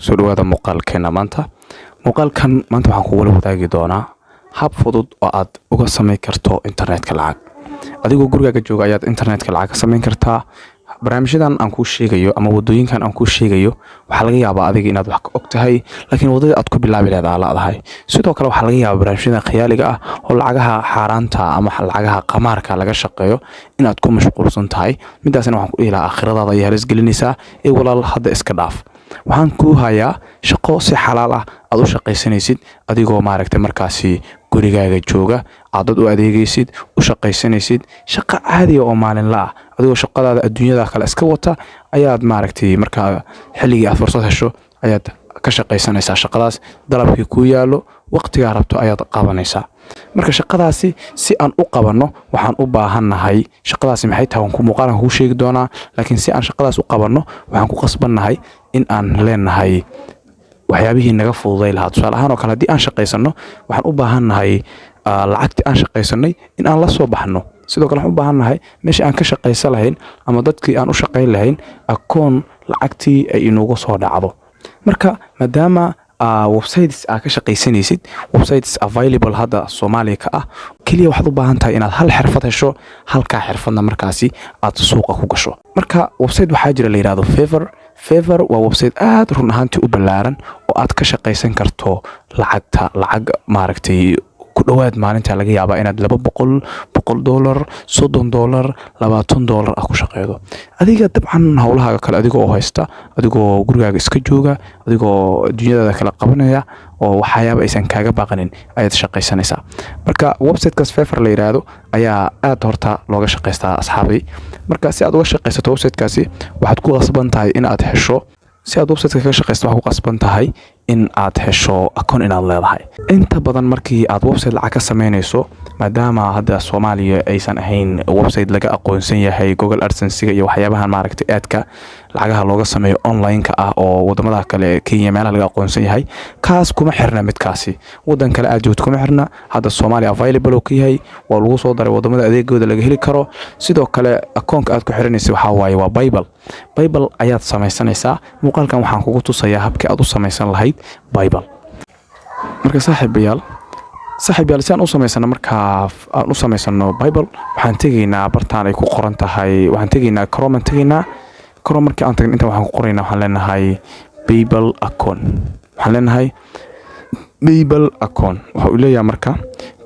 Soo dhawaada muuqaalkeena maanta. Muuqaalkan maanta waxaan kugula wadaagi doonaa hab fudud oo aad uga samayn karto internetka lacag. Adigoo gurigaaga jooga ayaad internetka lacag ka samayn kartaa. Barnaamijyadan aan kuu sheegayo ama wadooyinkan aan kuu sheegayo waxaa laga yaabaa adiga inaad wax ka og tahay, laakiin waddadii aad ku bilaabi lahayd aa la'dahay. Sidoo kale waxaa laga yaabaa barnaamijyadan khiyaaliga ah oo lacagaha xaaraanta ama lacagaha qamaarka laga shaqeeyo inaad ku mashquulsan tahay. Midaasna waxaan ku dhihi lahaa, aakhiradaada ayaa halis gelinaysaa ee walaal, hadda iska dhaaf. Waxaan kuu hayaa shaqo si xalaal ah aad u shaqaysanaysid, adigoo maaragtay markaasi gurigaaga jooga, aad dad u adeegaysid, u shaqaysanaysid, shaqo caadiga oo maalinla ah. Adigoo shaqadaada adduunyada kale iska wata ayaad maaragtay markaa xilligii aad fursad hesho ayaad ka shaqaysanaysaa shaqadaas. Dalabkii kuu yaallo, waqtigaa rabto ayaad qabanaysaa. Marka shaqadaasi si aan u qabanno waxaan u baahannahay, shaqadaasi maxay tahay waan ku muuqaalan kuu sheegi doonaa, laakiin si aan shaqadaas u qabanno waxaan ku qasbannahay in aan leenahay waxyaabihii naga fududay lahaa. Tusaale ahaan oo kale, haddii aan shaqaysanno, waxaan u baahannahay lacagtii aan shaqaysanay in aan la soo baxno. Sidoo kale waxaan u baahannahay meeshii aan ka shaqaysan lahayn ama dadkii aan u shaqayn lahayn akoon lacagtii ay inoogu soo dhacdo. Marka maadaama websites aad ka shaqaysanaysid, websites available hadda Soomaaliya ka ah, keliya waxaad u baahan tahay inaad hal xirfad hesho, halkaa xirfadna markaasi aad suuqa ku gasho. Marka website waxaa jira la yidhahdo Fiverr. Fiverr waa website aad run ahaantii u ballaaran oo aad ka shaqaysan karto lacagta, lacag maaragtay ku dhowaad maalinta laga yaabaa inaad 200, $100, $30, $20 ah ku shaqeydo. Adiga dabcan howlahaaga kale adigoo oo haysta, adigoo gurigaaga iska jooga, adigoo adduunyadaada kala qabanaya oo waxyaaba aysan kaaga baaqanin ayaad shaqaysanaysaa. Marka websitekaas Fiverr la yiraahdo ayaa aad horta looga shaqaystaa, asxaabay. Marka si aad uga shaqaysato websitekaasi waxaad ku qasban tahay in aad hesho, si aad websiteka kaga shaqaysto waxaad ku qasban tahay in aad hesho akoon inaad leedahay. Inta badan markii aad website lacag ka sameynayso, maadaama hadda Soomaaliya aysan ahayn website laga aqoonsan yahay Google AdSense-iga iyo waxyaabahan maaragtay aadka lacagaha looga sameeyo online-ka ah oo wadamada kale, Kenya, meelaha laga aqoonsan yahay, kaas kuma xirna. Midkaasi wadan kale aad joogto kuma xirna. Hadda Soomaaliya available oo ka yahay, waa lagu soo daray wadamada adeegooda laga heli karo. Sidoo kale akoonka aad ku xiranaysa waxaa waaye waa PayPal. PayPal ayaad samaysanaysaa. Muuqaalkan waxaan kugu tusayaa habkii aad u samaysan lahayd PayPal. Marka saaxiibayaal, si aan u samaysano, markaa aan u samaysano PayPal, waxaan tegaynaa bartaan ay ku qoran tahay, waxaan tegaynaa Chrome. Aan tegaynaa Chrome. Markii aan tagno, inta waxaan ku qoraynaa, waxaan leenahay PayPal account. Waxaan leenahay PayPal account. Waxa uu leeyahay marka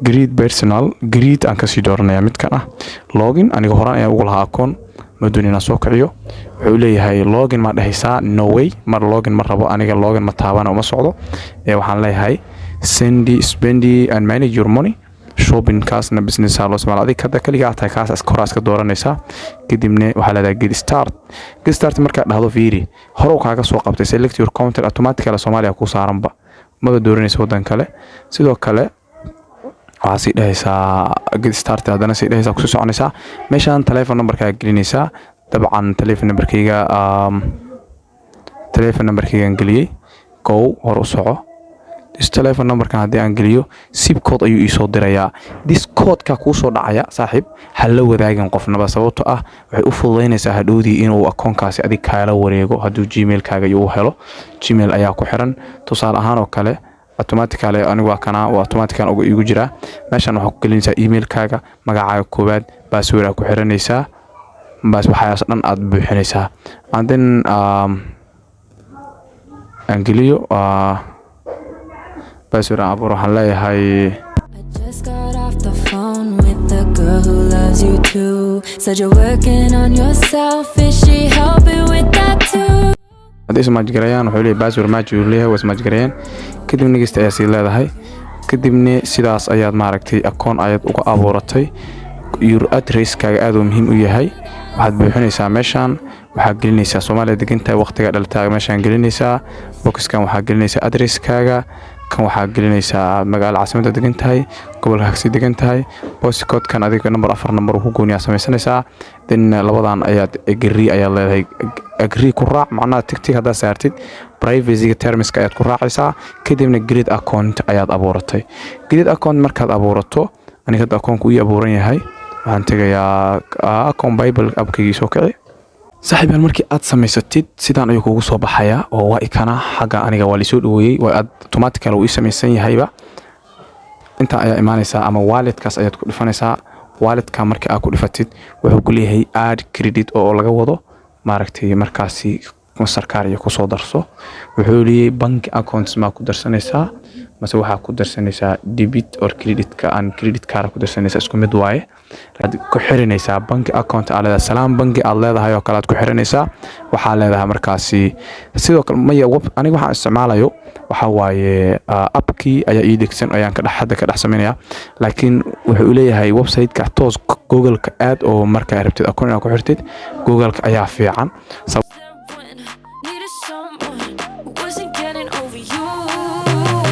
create personal, create aan kasii dooranaya midkan ah login. Aniga horaan ayaan ugu lahaa account, ma doon inaan soo kiciyo. Wuxuu leeyahay login ma dhehaysaa? No way, mar login ma rabo aniga, login ma taabana, uma socdo ee waxaan leeyahay send, spend and manage your money. Shopping kaasna business loo isticmaalo. Adig hadda kaligaa tahay, kaas horaa iska dooranaysaa. Kadibna waxaa leedahay get start. Get start markaad dhahdo, fiiri, hore uu kaaga soo qabtay select your country, automatically Soomaaliya ku saaranba, maba dooranaysa waddan kale. Sidoo kale waxaa sii dhehaysaa get start, haddana sii dhehaysaa, kusii soconaysaa. Meeshaan telephone numberkaa gelinaysaa. Dabcan telephone numberkaygaan geliyey. Go, hor u soco. This telephone numberkan haddii aan geliyo, zip code ayuu iisoo dirayaa. This codeka kuu soo dhacaya, saaxiib, ha la wadaagin qofnaba, sababto ah waxay u fududaynaysaa hadhowdii inuu akoonkaasi adig kaala wareego hadduu Gmailkaaga iyo uu helo. Gmail ayaa ku xiran. Tusaale ahaan oo kale, automatically anigu waa kana, waa automatically uga iigu jiraa. Meeshan waxaa ku gelinaysaa emailkaaga, magacaaga koowaad, password aa ku xiranaysaa, bas, waxaas dhan aad buuxinaysaa. And then aan geliyo password aan abuur, waxaan leeyahay I just got off the phone with the girl who loves you too. Said you're working on yourself. Is she helping with that too? Haddii is match gareeyaan, wuxuu leeyahay password match uu leeyahay, waa is match gareeyeen. Kadib next ayaa sii leedahay. Kadibna sidaas ayaad maaragtay akoon ayaad uga abuuratay. Your addresskaaga aad uu muhiim u yahay. Waxaad buuxinaysaa meeshaan, waxaad gelinaysaa Soomaaliya degantahay, waqtiga dhaltaaga meeshaan gelinaysaa. Boxkan waxaa gelinaysaa addresskaaga. Kan waxaa gelinaysaa magaalo caasimadda degan tahay, gobolka kasii degan tahay, postcodekan. Adiga number, afar number uu ku gooniyaa samaysanaysaa. Then labadan ayaad agree ayaad leedahay. Agree ku raac, macnaha tick haddaad saartid, privacyga termska ayaad ku raacaysaa. Kadibna create account ayaad abuuratay. Create account markaad abuurato, aniga hadda akoonku ii abuuran yahay, waxaan tegayaa account PayPal appkaygii soo kici. Saaxiibyaal, markii aad samaysatid, sidaan ayuu kugu soo baxayaa oo waa ikana xagga aniga waa lisoo dhaweeyey, waa aad automatically uu ii samaysan yahayba. Intaa ayaa imaanaysaa ama walletkaas ayaad ku dhifanaysaa. Walletka marka aad ku dhifatid, wuxuu ku leeyahay add credit, oo laga wado maaragtay markaasi Mastercard iyo kusoo darso. Wuxuu leeyahay bank accounts maa ku darsanaysaa mase waxaa ku darsanaysaa debit or creditka aan credit card ku darsanaysaa? Isku mid waaye. Aad ku xirinaysaa bank account aad leedahay, Salaam Banki aad leedahay oo kale aad ku xirinaysaa. Waxaa leedahay markaasi sidoo kale maya web. Aniga waxaan isticmaalayo waxaa waaye appkii ayaa ii degsan, ayaan ka dhex hadda ka dhex samaynaya, laakiin wuxuu leeyahay website-ka toos Google-ka aad, oo markaa rabtid account inaad ku xirtid, Google-ka ayaa fiican. When needed someone who wasn't getting over you.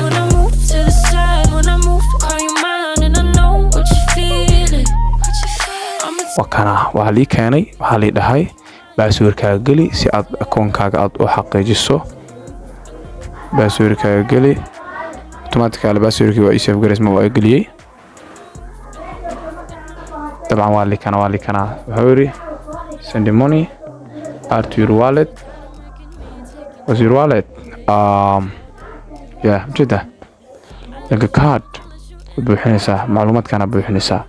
When I move to the side, when I move, call you mine, and I know what you're feeling. What you feeling? I'ma Waa kana, waa lii keenay. Waxaa lii dhahay passwordkaaga geli si aad akoonkaaga aad u xaqiijiso. Passwordkaaga geli. Automatically passwordkii waa ii save garaysma, waa geliyey dabcan. Waa lii kana, waa lii kana. Wuxuu yidhi send money, add to your wallet. What's your wallet? Yeah, ujeeda dhanka card waad buuxinaysaa, macluumaadkana buuxinaysaa.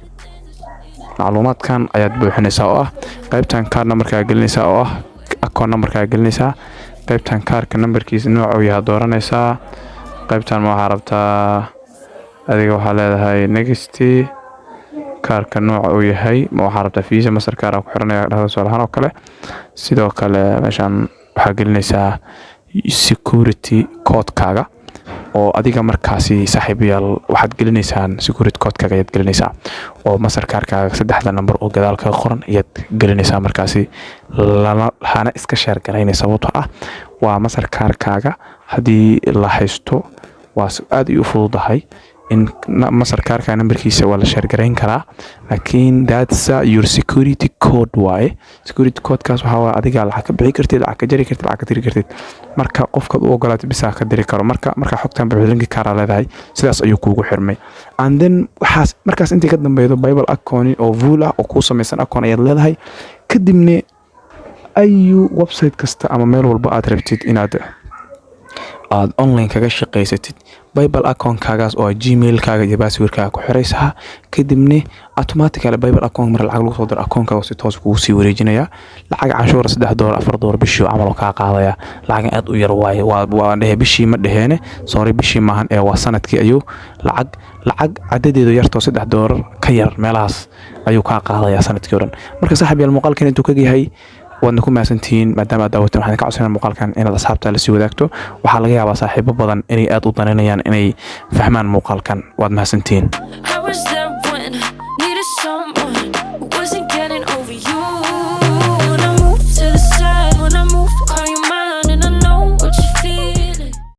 Macluumaadkan ayaad buuxinaysaa oo ah qaybtan card numberkaa gelinaysaa, oo ah account numberkaa gelinaysaa. Qaybtan kaarka numberkiisa nooca uu yahay dooranaysaa. Qaybtan ma waxaa rabtaa adiga? Waxaa leedahay next. Kaarka nooca uu yahay, ma waxaa rabtaa Visa, Mastercard ku xiranaya dhahda tusaale oo kale. Sidoo kale meeshan waxaa gelinaysaa security codekaaga oo adiga markaasi, saaxiibayaal, waxaad gelinaysaan security codekaaga ayaad gelinaysaa, oo Mastercardkaaga saddexda number oo gadaal kaga qoran ayaad gelinaysaa markaasi. Lana hana iska share garaynay, sababtoo ah waa Mastercardkaaga. Haddii la haysto, waa aad ay u fududahay in Mastercardka numberkiisa waa la share garayn karaa, laakiin that's your security code waaye. Security codekaas waxaa waaye adiga lacag ka bixi kartid, lacag ka jari kartid, lacag ka diri kartid. Marka qofkaad u ogolaatid bisaa ka diri karo. Marka xogtan buuxda, link kaaraa leedahay, sidaas ayuu kuugu xirmay. And then waxaas markaas intii ka dambeydo, PayPal account oo full ah oo kuu samaysan account ayaad leedahay. Kadibna ayu website kasta ama meel walba aad rabtid inaad aad online kaga shaqaysatid, PayPal account-kaagaas oo Gmailkaaga iyo passwordkaaga ku xiraysaa. Kadibna automatically PayPal account mar lacag lagu soo diro, account-kaaga si toos kugu sii wareejinaya lacag canshuura, $3, $4 bishii camal oo kaa qaadaya. Lacag aad u yar waaye. Waa dhehe bishii, ma dheheene, sorry, bishii maahan ee waa sanadkii ayuu lacag cadadeedu yartoo $3 ka yar meelahaas ayuu kaa qaadaya sanadkii o dhan. Marka saaxiib yaal, muuqaalkan intuu kaga yahay, waadna ku mahadsantihiin maadaama aad daawateen. Waxaan ka codsanaa muuqaalkan inaad asxaabta la sii wadaagto. Waxaa laga yaabaa saaxiibo badan inay aad u danaynayaan inay fahmaan muuqaalkan. Waad mahadsantihiin. I was there when needed someone who wasn't getting